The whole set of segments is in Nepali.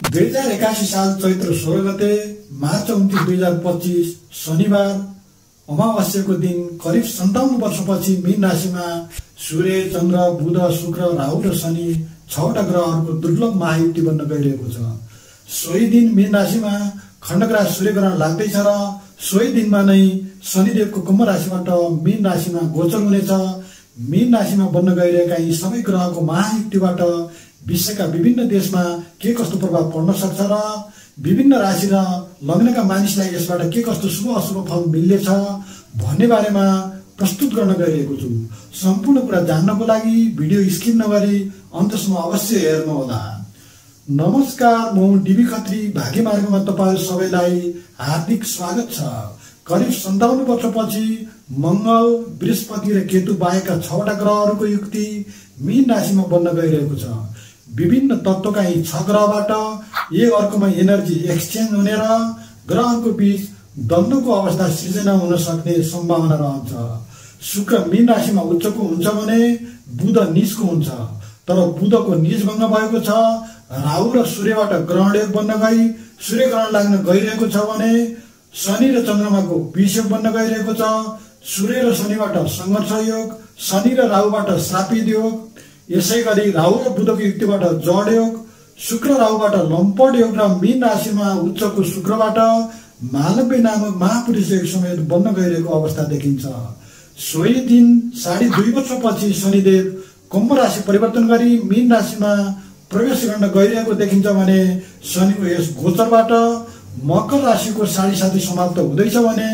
2081 साल चैत्र 16 गते मार्च 29, 2025 शनिबार अमावास्याको दिन करिब 57 वर्षपछि मीन राशिमा सूर्य, चन्द्र, बुध, शुक्र, राहु र शनि 6वटा ग्रहहरूको दुर्लभ महायुति बन्न गइरहेको छ। सोही दिन मीन राशिमा खण्डग्रास सूर्य ग्रहण लाग्दैछ र सोही दिनमा नै शनिदेवको कुम्भ राशिबाट मीन राशिमा गोचर हुनेछ। मीन राशिमा बन्न गइरहेका यी सबै ग्रहको महायुतिबाट विश्वका विभिन्न देशमा के कस्तो प्रभाव पर्न सक्छ र विभिन्न राशि र लग्नका मानिसलाई यसबाट के कस्तो शुभ अशुभ फल मिल्नेछ भन्ने बारेमा प्रस्तुत गर्न गइरहेको छु। सम्पूर्ण कुरा जान्नको लागि भिडियो स्किप नगरी अन्तसम्म अवश्य हेर्नुहोला। नमस्कार, म डिबी खत्री। भाग्यमार्गमा तपाईहरु सबैलाई हार्दिक स्वागत छ। करिब 57 वर्षपछि मंगल, बृहस्पति र केतु बाहेकका 6वटा ग्रहहरूको युक्ति मीन राशिमा बन्न गइरहेको छ। विभिन्न तत्त्वका यी 6 ग्रहबाट एक अर्कोमा एनर्जी एक्सचेन्ज हुने र ग्रहहरूको बीच द्वन्द्वको अवस्था सृजना हुन सक्ने सम्भावना रहन्छ। शुक्र मीन राशिमा उच्चको हुन्छ भने बुध नीचको हुन्छ, तर बुधको नीच भङ्ग भएको छ। राहु र सूर्यबाट ग्रहण योग बन्न गई सूर्य ग्रहण लाग्न गइरहेको छ भने शनि र चन्द्रमाको विषयोग बन्न गइरहेको छ। सूर्य र शनिबाट संघर्ष योग, शनि र राहुबाट श्रापित योग, यसैगरी राहु र बुधको युक्तिबाट जड योग, शुक्र राहुबाट लम्पट योग र मीन राशिमा उच्चको शुक्रबाट मालव्य नामक महापुरुष योग समेत बन्न गइरहेको अवस्था देखिन्छ। सोही दिन 2.5 वर्षपछि शनिदेव कुम्भ राशि परिवर्तन गरी मीन राशिमा प्रवेश गर्न गइरहेको देखिन्छ भने शनिको यस गोचरबाट मकर राशिको 7.5 समाप्त हुँदैछ भने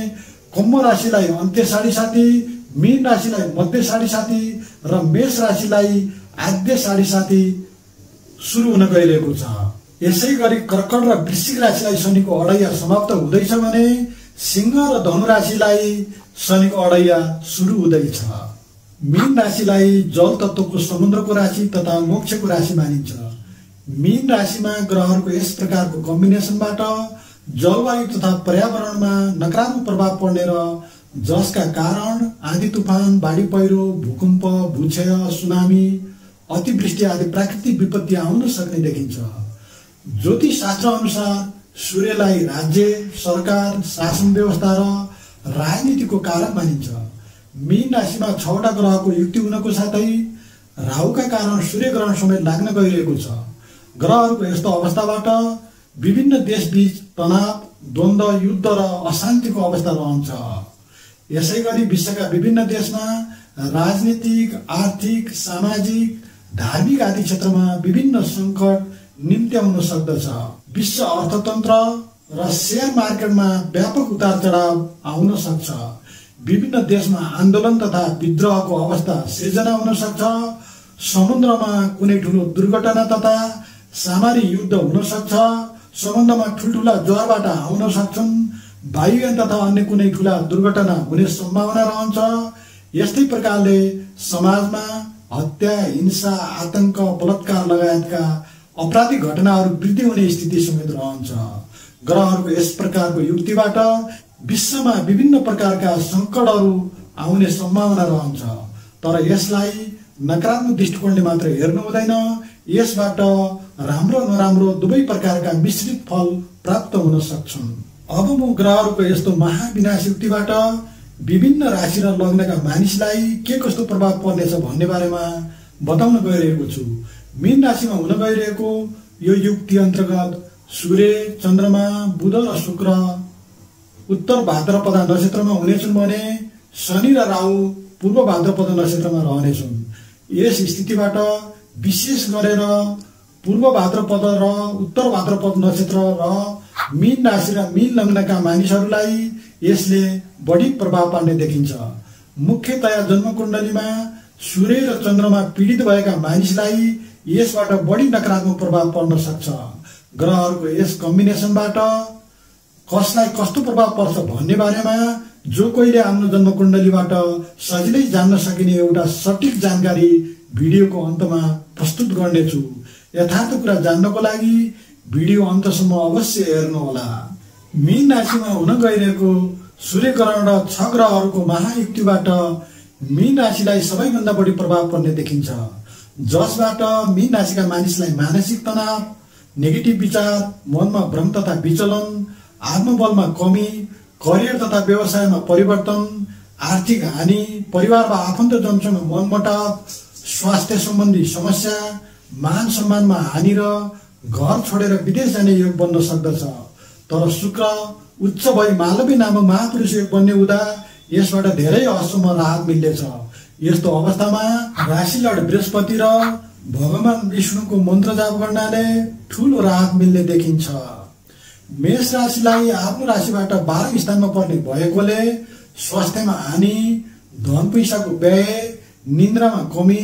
कुम्भ राशिलाई अन्त्य 7.5, मीन राशिलाई मध्य 7.5 र मेष राशिलाई आद्य 7.5 सुरु हुन गइरहेको छ। यसै गरी कर्कट र वृश्चिक राशिलाई शनिको अढैया समाप्त हुँदैछ भने सिंह र धनु राशिलाई शनिको अढैया सुरु हुँदैछ। मीन राशिलाई जल तत्त्वको समुद्रको राशि तथा मोक्षको राशि मानिन्छ। मीन राशिमा ग्रहहरूको यस प्रकारको कम्बिनेसनबाट जलवायु तथा पर्यावरणमा नकारात्मक प्रभाव पर्ने र जसका कारण आँधी तूफान, बाढी पहिरो, भूकम्प, भूक्षय, सुनामी, अतिवृष्टि आदि प्राकृतिक विपत्ति आउन सक्ने देखिन्छ। ज्योतिष शास्त्र अनुसार सूर्यलाई राज्य, सरकार, शासन व्यवस्था र राजनीतिको कारक मानिन्छ। मीन राशिमा 6वटा ग्रहको युक्ति हुनको साथै राहुका कारण सूर्य ग्रहण समेत लाग्न गइरहेको छ। ग्रहहरूको यस्तो अवस्थाबाट विभिन्न देशबीच तनाव, द्वन्द्व, युद्ध र अशान्तिको अवस्था रहन्छ। यसैगरी विश्वका विभिन्न देशमा राजनीतिक, आर्थिक, सामाजिक, धार्मिक आदि क्षेत्रमा विभिन्न सङ्कट निम्त्याउन सक्दछ। विश्व अर्थतन्त्र र शेयर मार्केटमा व्यापक उतार चढाव आउन सक्छ। विभिन्न देशमा आन्दोलन तथा विद्रोहको अवस्था सिर्जना हुन सक्छ। समुद्रमा कुनै ठुलो दुर्घटना तथा सामरिक युद्ध हुन सक्छ। समुद्रमा ठुल्ठुला ज्वारबाट आउन सक्छन्। वायुयान तथा अन्य कुनै ठुला दुर्घटना हुने सम्भावना रहन्छ। यस्तै प्रकारले समाजमा हत्या, हिंसा, आतंक, बलात्कार लगायतका अपराधिक घटनाहरू वृद्धि हुने स्थिति समेत रहन्छ। ग्रहहरूको यस प्रकारको युक्तिबाट विश्वमा विभिन्न प्रकारका सङ्कटहरू आउने सम्भावना रहन्छ। तर यसलाई नकारात्मक दृष्टिकोणले मात्र हेर्नु हुँदैन। यसबाट राम्रो नराम्रो दुवै प्रकारका मिश्रित फल प्राप्त हुन सक्छन्। अब म ग्रहहरूको यस्तो महाविनाश युक्तिबाट विभिन्न राशि र लग्नका मानिसलाई के कस्तो प्रभाव पर्नेछ भन्ने बारेमा बताउन गइरहेको छु। मीन राशिमा हुन गइरहेको यो युक्ति अन्तर्गत सूर्य, चन्द्रमा, बुध र शुक्र उत्तर भाद्रपदा नक्षत्रमा हुनेछन् भने शनि र राहु पूर्व भाद्रपद नक्षत्रमा रहनेछन्। यस स्थितिबाट विशेष गरेर पूर्व भाद्रपद र उत्तर भाद्रपद नक्षत्र र मीन राशि र मीन लग्नका मानिसहरूलाई यसले बढी प्रभाव पार्ने देखिन्छ। मुख्यतया जन्मकुण्डलीमा सूर्य र चन्द्रमा पीडित भएका मानिसलाई यसबाट बढी नकारात्मक प्रभाव पर्न सक्छ। ग्रहहरूको यस कम्बिनेसनबाट कसलाई कस्तो प्रभाव पर्छ भन्ने बारेमा जो कोहीले आफ्नो जन्मकुण्डलीबाट सजिलै जान्न सकिने एउटा सटिक जानकारी भिडियोको अन्तमा प्रस्तुत गर्नेछु। यथार्थ कुरा जान्नको लागि भिडियो अन्तसम्म अवश्य हेर्नुहोला। मीन राशिमा हुन गइरहेको सूर्य ग्रहण र 6 ग्रहहरूको महायुक्तिबाट मीन राशिलाई सबैभन्दा बढी प्रभाव पर्ने देखिन्छ। जसबाट मीन राशिका मानिसलाई मानसिक तनाव, नेगेटिभ विचार, मनमा भ्रम तथा विचलन, आत्मबलमा कमी, करियर तथा व्यवसायमा परिवर्तन, आर्थिक हानि, परिवार वा आफन्तजनसँग मनमुटाव, स्वास्थ्य सम्बन्धी समस्या, मान सम्मानमा हानि र घर छोडेर विदेश जाने योग बन्न सक्दछ। तर शुक्र उच्च भई मालवी नामक महापुरुष योग बन्ने हुँदा यसबाट धेरै असम्म राहत मिल्नेछ। यस्तो अवस्थामा राशि लर्ड बृहस्पति र भगवान विष्णुको मन्त्र जाप गर्नाले ठूलो राहत मिल्ने देखिन्छ। मेष राशिलाई आफ्नो राशिबाट 12 स्थानमा पर्ने भएकोले स्वास्थ्यमा हानि, धन पैसाको व्यय, निन्द्रामा कमी,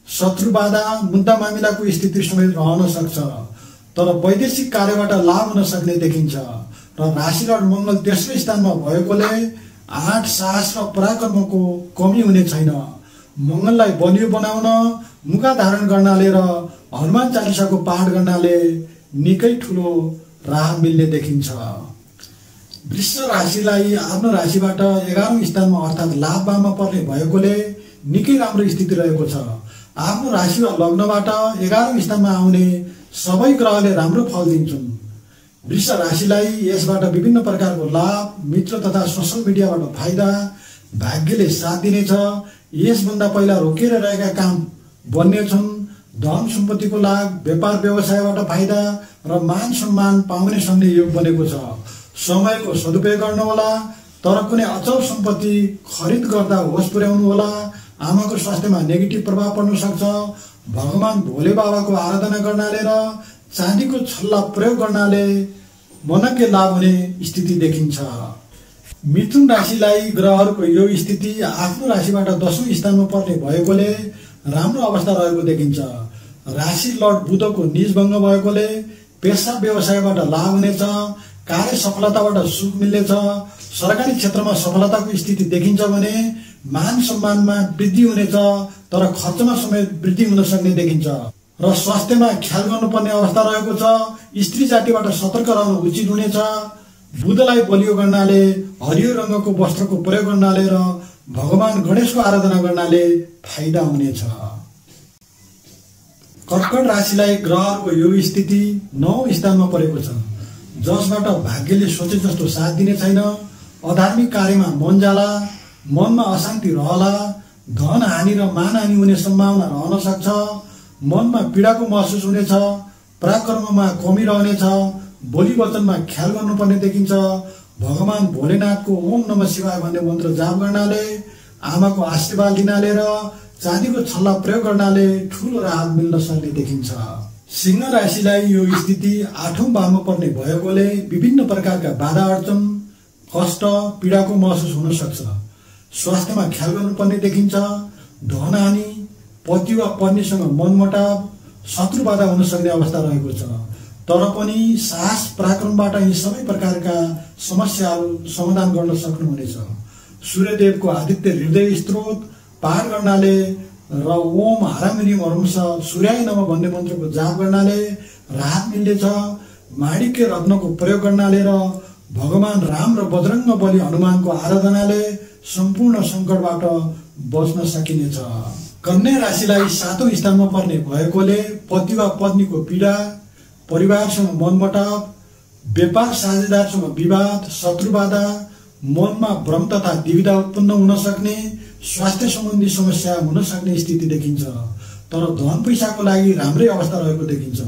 शत्रु बाधा, मुद्दा मामिलाको स्थिति समेत रहन सक्छ। तर वैदेशिक कार्यबाट लाभ हुन सक्ने देखिन्छ र राशि लर्ड मङ्गल तेस्रो स्थानमा भएकोले आँट, साहस र पराक्रमको कमी हुने छैन। मङ्गललाई बलियो बनाउन मुखा धारण गर्नाले र हनुमान चालिसाको पाठ गर्नाले निकै ठुलो राहत मिल्ने देखिन्छ। वृष राशिलाई आफ्नो राशिबाट 11औं स्थानमा अर्थात् लाभमा पर्ने भएकोले निकै राम्रो स्थिति रहेको छ। आफ्नो राशि वा लग्नबाट 11औं स्थानमा आउने सबै ग्रहले राम्रो फल दिन्छन्। वृष राशिलाई यसबाट विभिन्न प्रकारको लाभ, मित्र तथा सोसल मिडियाबाट फाइदा, भाग्यले साथ दिनेछ। यसभन्दा पहिला रोकेर रहेका काम बन्नेछन्। धन सम्पत्तिको लाभ, व्यापार व्यवसायबाट फाइदा र मान सम्मान पाउने सक्ने योग बनेको छ। समयको सदुपयोग गर्नुहोला, तर कुनै अचल सम्पत्ति खरिद गर्दा होस पुर्याउनु होला। आमाको स्वास्थ्यमा नेगेटिभ प्रभाव पर्न सक्छ। भगवान भोले बाबाको आराधना गर्नाले र चाँदीको छल्ला प्रयोग गर्नाले मनकै लाभ हुने स्थिति देखिन्छ। मिथुन राशिलाई ग्रहहरूको यो स्थिति आफ्नो राशिबाट 10औं स्थानमा पर्ने भएकोले राम्रो अवस्था रहेको देखिन्छ। राशि लर्ड बुधको निज भङ्ग भएकोले पेसा व्यवसायबाट लाभ हुनेछ। कार्य सफलताबाट सुख मिल्नेछ। सरकारी क्षेत्रमा सफलताको स्थिति देखिन्छ भने मान सम्मानमा वृद्धि हुनेछ, तर खर्चमा समेत वृद्धि हुन सक्ने देखिन्छ र स्वास्थ्यमा ख्याल गर्नुपर्ने अवस्था रहेको छ। स्त्री जातिबाट सतर्क रहनु उचित हुनेछ। बुधलाई बलियो गर्नाले हरियो रङ्गको वस्त्रको प्रयोग गर्नाले र भगवान गणेशको आराधना गर्नाले फाइदा हुनेछ। कर्कट राशिलाई ग्रहहरूको यो स्थिति 9औं स्थानमा परेको छ, जसबाट भाग्यले सोचे जस्तो साथ दिने छैन। अधार्मिक कार्यमा मन जाला, मनमा अशान्ति रहला, धन हानि र मान हानि हुने सम्भावना रहन सक्छ। मनमा पीडाको महसुस हुनेछ। पराक्रममा कमी रहनेछ। बोली वचनमा ख्याल गर्नुपर्ने देखिन्छ। भगवान भोलेनाथको ओम नमः शिवाय भन्ने मन्त्र जाप गर्नाले, आमाको आशीर्वाद लिनाले र चाँदीको छल्ला प्रयोग गर्नाले ठूलो राहत मिल्न सक्ने देखिन्छ। सिंह राशिलाई यो स्थिति 8औं भावमा पर्ने भएकोले विभिन्न प्रकारका बाधा अड्चन, कष्ट, पीडाको महसुस हुन सक्छ। स्वास्थ्यमा ख्याल गर्नुपर्ने देखिन्छ। धन हानि, पति वा पत्नीसँग मनमुटाव, शत्रु बाधा हुन सक्ने अवस्था रहेको छ। तर पनि साहस पराक्रमबाट यी सबै प्रकारका समस्याहरू समाधान गर्न सक्नुहुनेछ। सूर्यदेवको आदित्य हृदय स्त्रोत पाठ गर्नाले र ओम हराम हरमस सूर्याय नमः भन्ने मन्त्रको जाप गर्नाले राहत मिल्नेछ। माणिक्य रत्नको प्रयोग गर्नाले र भगवान राम र बजरङ्ग बली हनुमानको आराधनाले सम्पूर्ण सङ्कटबाट बच्न सकिनेछ। कन्या राशिलाई 7औं स्थानमा पर्ने भएकोले पति वा पत्नीको पीडा, परिवारसँग मनमुटाव, व्यापार साझेदारसँग विवाद, शत्रुबाधा, मनमा भ्रम तथा दुविधा उत्पन्न हुन सक्ने, स्वास्थ्य सम्बन्धी समस्या हुन सक्ने स्थिति देखिन्छ। तर धन पैसाको लागि राम्रै अवस्था रहेको देखिन्छ।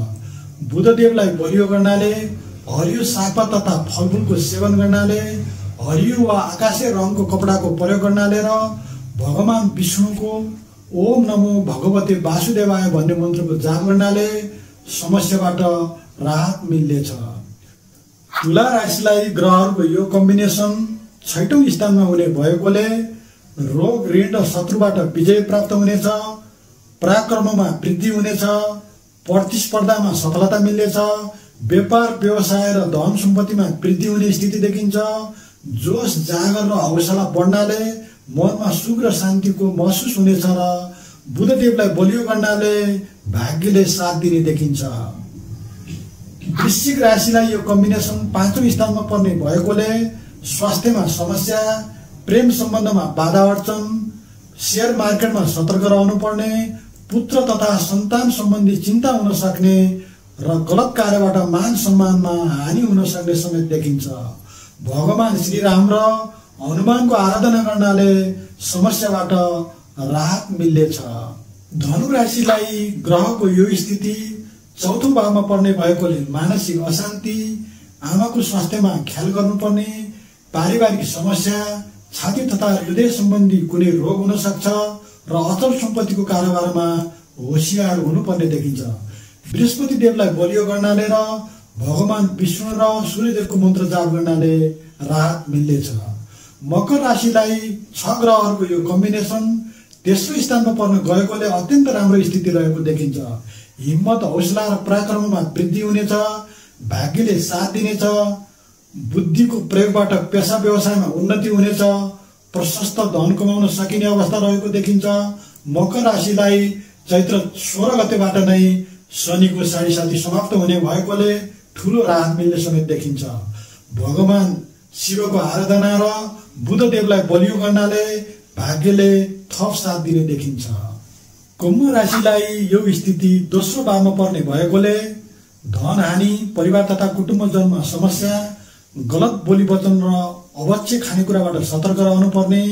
बुधदेवलाई बलियो गर्नाले, हरियो सागपात तथा फलफुलको सेवन गर्नाले, हरियो वा आकाशे रङको कपडाको प्रयोग गर्नाले र भगवान विष्णुको ओम नमो भगवते वासुदेवाय भन्ने मन्त्रको जाप गर्नाले समस्याबाट राहत मिल्नेछ। तुला राशिलाई ग्रहहरूको यो कम्बिनेसन 6औं स्थानमा हुने भएकोले रोग, ऋण र शत्रुबाट विजय प्राप्त हुनेछ। पराक्रममा वृद्धि हुनेछ। प्रतिस्पर्धामा सफलता मिल्नेछ। व्यापार व्यवसाय र धन सम्पत्तिमा वृद्धि हुने स्थिति देखिन्छ। जोश, जाँगर र हौसला बढ्नाले मनमा सुख र शान्तिको महसुस हुनेछ र बुधदेवलाई बलियो गर्नाले भाग्यले साथ दिने देखिन्छ। वृश्चिक राशिलाई यो कम्बिनेसन 5औं स्थानमा पर्ने भएकोले स्वास्थ्यमा समस्या, प्रेम सम्बन्धमा बाधा अड्चन, शेयर मार्केटमा सतर्क रहनुपर्ने, पुत्र तथा सन्तान सम्बन्धी चिन्ता हुन सक्ने, र गलत कार्यबाट मान सम्मानमा हानि हुन सक्ने समेत देखिन्छ। भगवान श्रीराम र हनुमानको आराधना गर्नाले समस्याबाट राहत मिल्नेछ। धनु राशिलाई ग्रहको यो स्थिति चौथो भावमा पर्ने भएकोले मानसिक अशान्ति, आमाको स्वास्थ्यमा ख्याल गर्नुपर्ने, पारिवारिक समस्या, छाती तथा हृदय सम्बन्धी कुनै रोग हुन सक्छ र अचल सम्पत्तिको कारोबारमा होशियार हुनुपर्ने देखिन्छ। बृहस्पति देवलाई बलियो गर्नाले र भगवान विष्णु र सूर्यदेवको मन्त्र जाप गर्नाले राहत मिल्नेछ। मकर राशिलाई 6 ग्रहहरूको यो कम्बिनेसन तेस्रो स्थानमा पर्न गएकोले अत्यन्त राम्रो स्थिति रहेको देखिन्छ। हिम्मत, हौसला र पराक्रममा वृद्धि हुनेछ। भाग्यले साथ दिनेछ। बुद्धिको प्रयोगबाट पेसा व्यवसायमा उन्नति हुनेछ। प्रशस्त धन कमाउन सकिने अवस्था रहेको देखिन्छ। मकर राशिलाई चैत्र 16 गतेबाट नै शनिको साढेसाती समाप्त हुने भएकोले ठूलो राहत मिल्ने समेत देखिन्छ। भगवान शिवको आराधना र बुधदेवलाई बलियो गर्नाले भाग्यले थप साथ दिने देखिन्छ। कुम्भ राशिलाई यो स्थिति दोस्रो भावमा पर्ने भएकोले धन हानि, परिवार तथा कुटुम्बजनमा समस्या, गलत बोली वचन र अवश्य खानेकुराबाट सतर्क रहनुपर्ने,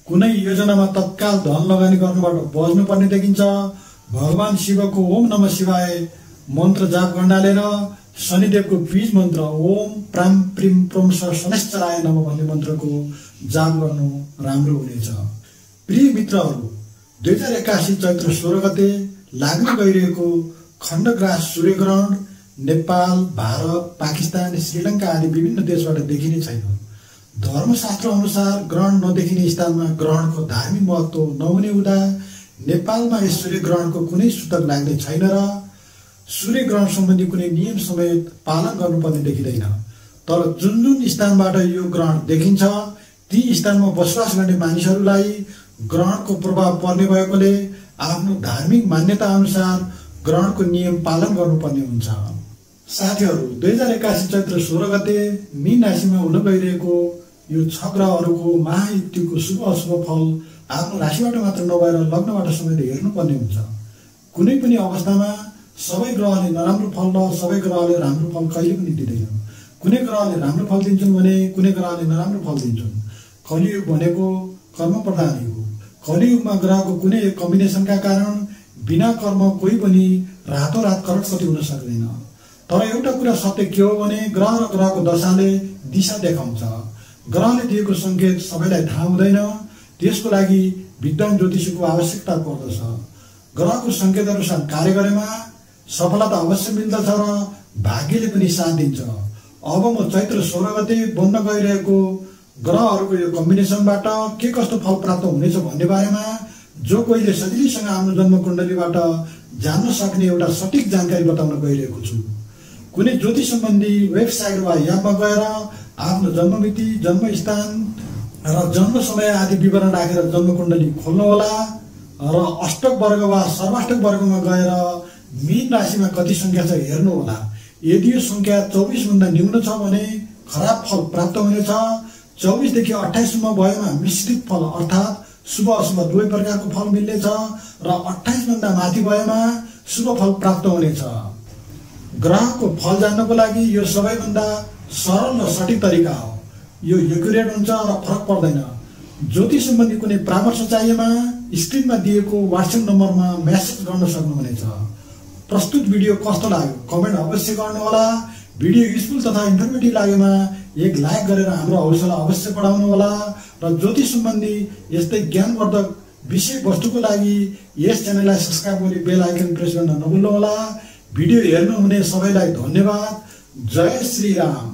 कुनै योजनामा तत्काल धन लगानी गर्नुबाट बच्नुपर्ने देखिन्छ। भगवान शिवको ओम नमः शिवाय मन्त्र जाप गर्नाले र शनिदेवको बीज मन्त्र ओम प्राम प्रिम प्रम शनैश्चराय नमः भन्ने मन्त्रको जाप गर्नु राम्रो हुनेछ। प्रिय मित्रहरू, 2081 चैत्र 16 गते लाग्न गइरहेको खण्डग्रास सूर्यग्रहण नेपाल, भारत, पाकिस्तान, श्रीलङ्का आदि विभिन्न देशबाट देखिने छैन। धर्मशास्त्र अनुसार ग्रहण नदेखिने स्थानमा ग्रहणको धार्मिक महत्त्व नहुने हुँदा नेपालमा यस सूर्यग्रहणको कुनै सूतक लाग्ने छैन र सूर्यग्रहण सम्बन्धी कुनै नियम समेत पालन गर्नुपर्ने देखिँदैन। तर जुन जुन स्थानबाट यो ग्रहण देखिन्छ ती स्थानमा बसोबास गर्ने मानिसहरूलाई ग्रहणको प्रभाव पर्ने भएकोले आफ्नो धार्मिक मान्यता अनुसार ग्रहणको नियम पालन गर्नुपर्ने हुन्छ। साथीहरू, 2081 चैत्र 16 गते मीन राशिमा हुन गइरहेको यो 6 ग्रहहरूको महायुतिको शुभ अशुभ फल आफ्नो राशिबाट मात्र नभएर लग्नबाट समेत हेर्नुपर्ने हुन्छ। कुनै पनि अवस्थामा सबै ग्रहले नराम्रो फल र सबै ग्रहले राम्रो फल कहिले पनि दिँदैन। कुनै ग्रहले राम्रो फल दिन्छन् भने कुनै ग्रहले नराम्रो फल दिन्छन्। कलियुग भनेको कर्म प्रधान युग हो। कलियुगमा ग्रहको कुनै एक कम्बिनेसनका कारण बिना कर्म कोही पनि रातोरात करोडपति हुन सक्दैन। तर एउटा कुरा सत्य के हो भने ग्रह र ग्रहको दशाले दिशा देखाउँछ। ग्रहले दिएको संकेत सबैलाई थाहा हुँदैन, त्यसको लागि विद्वान ज्योतिषीको आवश्यकता पर्दछ। ग्रहको संकेत अनुसार कार्य गरेमा सफलता अवश्य मिल्दछ र भाग्यले पनि साथ दिन्छ। अब म चैत्र 16 गते बन्न गइरहेको ग्रहहरूको यो कम्बिनेसनबाट के कस्तो फल प्राप्त हुनेछ भन्ने बारेमा जो कोहीले सजिलैसँग आफ्नो जन्म कुण्डलीबाट जान्न सक्ने एउटा सठिक जानकारी बताउन गइरहेको छु। कुनै ज्योतिष सम्बन्धी वेबसाइट वा एपमा गएर आफ्नो जन्ममिति, जन्मस्थान र जन्म समय आदि विवरण राखेर जन्म कुण्डली खोल्नुहोला र अष्टक वर्ग वा सर्वाष्टक वर्गमा गएर मीन राशिमा कति संख्या छ हेर्नुहोला। यदि यो संख्या 24 भन्दा न्यून छ भने खराब फल प्राप्त हुनेछ। 24 देखि 28 सम्म भएमा मिश्रित फल अर्थात् शुभ अशुभ दुवै प्रकारको फल मिल्नेछ र 28 भन्दा माथि भएमा शुभ फल प्राप्त हुनेछ। ग्रहको फल जान्नको लागि यो सबैभन्दा सरल र सठिक तरिका हो। यो एक्युरेट हुन्छ र फरक पर्दैन। ज्योतिष सम्बन्धी कुनै परामर्श चाहिएमा स्क्रिनमा दिएको व्हाट्सएप नम्बरमा मेसेज गर्न सक्नुहुनेछ। प्रस्तुत भिडियो कस्तो लाग्यो कमेन्ट अवश्य गर्नुहोला। भिडियो युजफुल तथा इन्फर्मेटिभ लागेमा एक लाइक गरेर हाम्रो हौसला अवश्य बढाउनुहोला र ज्योतिष सम्बन्धी यस्तै ज्ञानवर्धक विषय वस्तुको लागि यस च्यानललाई सब्स्क्राइब गरी बेल आइकन प्रेस गर्न नभुल्नुहोला। भिडियो हेर्नुहुने सबैलाई धन्यवाद। जय श्री राम।